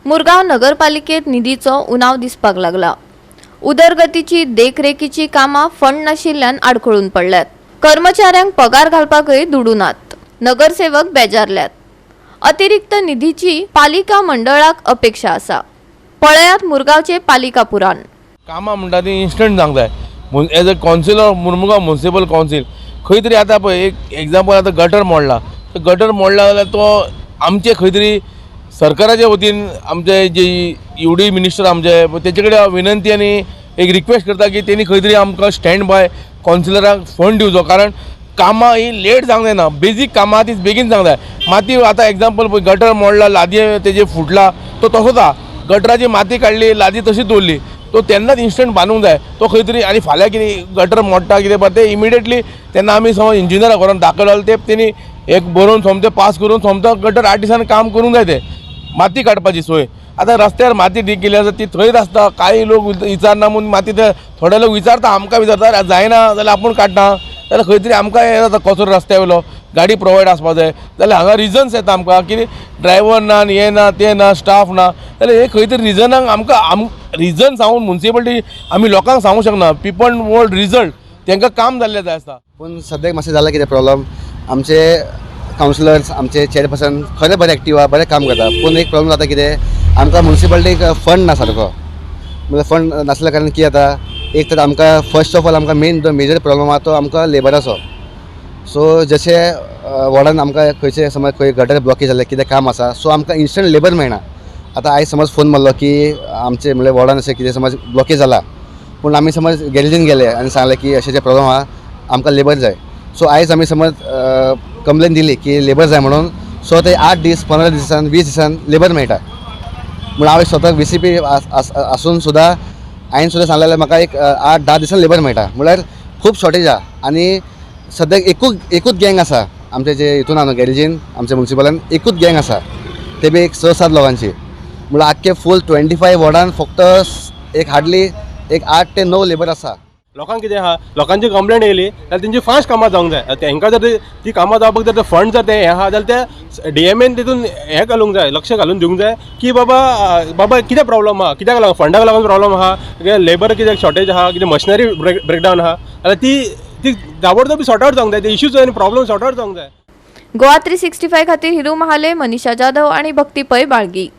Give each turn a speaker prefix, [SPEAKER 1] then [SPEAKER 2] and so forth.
[SPEAKER 1] मुरगांव नगरपालिकेत निधीचो उणाव दिसपाक लागला. उदरगतीची देखरेखीची कामां फंड नाशिल्ल्यान आडखळून पडल्यात. कर्मचाऱ्यांक पगार घालपाकय दुडू नात. नगरसेवक बेजारल्यात. अतिरिक्त निधीची पालिका मंडळाक अपेक्षा आसा. पळयात मुरगांवचे पालिका पुराण.
[SPEAKER 2] कामां म्हणटा ती इन्स्टंट जावंक जाय. As a councillor Mormugao Municipal Council, खंय तरी आतां पळय, एक एग्जाम्पल, आतां गटर मोडला. तो गटर मोडला जाल्यार तो आमचे खंय तरी सरकाराच्या वतीन आमचे जे यु डी मिनिस्टर आमचे, तेचे कडेन हांव विनंती आनी एक रिक्वेस्ट करता की तेणी खंय तरी आमकां स्टँड बाय कावन्सिलरांक फंड दिवचो, कारण कामां ही लेट जावंक जायना. बेजीक कामां ती बेगीन जावंक जाय. माती, आतां एग्जाम्पल पळय, गटर मोडला, लादी तेजे फुटला, तो तसोच आहा. गटराची माती काडली, लादी तशीच दवरली. तो तेन्नाच इन्स्टंट बांदूंक जाय तो खंय तरी. आनी फाल्यां कितें गटर मोडटा, कितें पळय, ते इमिडिएटली तेन्ना आमी समज इंजिनियराक व्हरोन दाखयलो जाल्यार ते तेणी एक बरोवन सोमतें पास करून सोमतो गटर 8 दिसान काम करूंक जाय. ते माती काडपाची सोय, आतां रस्त्यार माती डीग केली आसा, ती थंयच आसता. कांय लोक विचारना म्हूण माती ते थोडे लोक विचारता, आमकां विचारता. जायना जाल्यार आपूण काडटा जाल्यार खंय तरी आमकां हें जाता. कचरो रस्त्या वयलो गाडी प्रोवायड आसपा जाय, जाल्यार हांगा रिजन्स येता आमकां की ड्रायव्हर ना आनी हें ना, तें ना, स्टाफ ना. जाल्यार हे खंय तरी रिजनाक आमकां आम रिजन सांगून मुन्सिपालिटी आमी लोकांक सांगूंक शकना. People want result. तांकां काम जाल्लें जाय आसता.
[SPEAKER 3] पूण सद्याक मातशें जालां कितें प्रॉब्लम, आमचे कावन्सिलर्स, आमचे चेअरपर्सन खरें बरें एक्टीव आहा, बरें काम करता. पूण एक प्रॉब्लम जाता कितें, आमकां मुन्सिपालिटीक फंड ना सारको. म्हणल्यार फंड नासल्या कारणान कितें जाता, एक तर आमकां फर्स्ट ऑफ ऑल आमकां मेन जो मेजर प्रॉब्लम आहा तो आमकां लेबराचो. सो जशें वॉर्डान आमकां खंयचे समज खंय गटर ब्लॉकेज जालें, कितें काम आसा, सो आमकां इन्स्टंट लेबर मेळना. आतां आयज समज फोन मारलो की आमचे म्हणल्यार वॉर्डान अशें कितें समज ब्लॉकेज जाला, पूण आमी समज गॅरेजीन गेले आनी सांगलें की अशें अशें प्रॉब्लम आहा, आमकां लेबर जाय. सो आयज आमी समज कंप्लेन दिली की लेबर जाय म्हणून, सो ते 8 दीस, 15 दिसान, 20 दिसान लेबर मेळटा. म्हूण हांवें स्वताक व्हीसीपी आसून सुद्दां हांवें सुद्दां सांगलें जाल्यार म्हाका एक 8-10 दिसान लेबर मेळटा. म्हणल्यार खूब शॉर्टेज आहा. आनी सद्याक एकूच एकूच गँग आसा आमचे जे हितून आहा न्हू, गॅरेजीन, आमच्या मुन्सिपलान एकूच गँग आसा, ते बी एक स सात लोकांची. म्हणल्यार आख्खे फूल 25 वॉर्डान फक्त एक हार्डली एक 8 ते 9 लेबर आसा.
[SPEAKER 4] लोकांक कितें आहा, लोकांची कंप्लेंट येयली जाल्यार तेंची फास्ट कामां जावंक जाय. आतां तेंकां जर ती कामां जावपाक जर ते फंड जर ते हें आहा जाल्यार ते डीएमएन तितून हें घालूंक जाय, लक्ष घालून दिवंक जाय की बाबा बाबा कितें प्रॉब्लम आहा, कित्याक लागून, फंडाक लागून प्रॉब्लम आहा, लेबर कित्याक शॉर्टेज आहा, कितें मशिनरी ब्रेकडावन आहा, जाल्यार ती ती ताबडतोब सॉर्ट आवट जावंक जाय. ते इश्यूज आनी प्रॉब्लम सॉर्ट आवट जावंक जाय.
[SPEAKER 1] गोवा 365 खातीर हिरू महाले, मनीषा जाधव आणि भक्ती पै, बाळगी.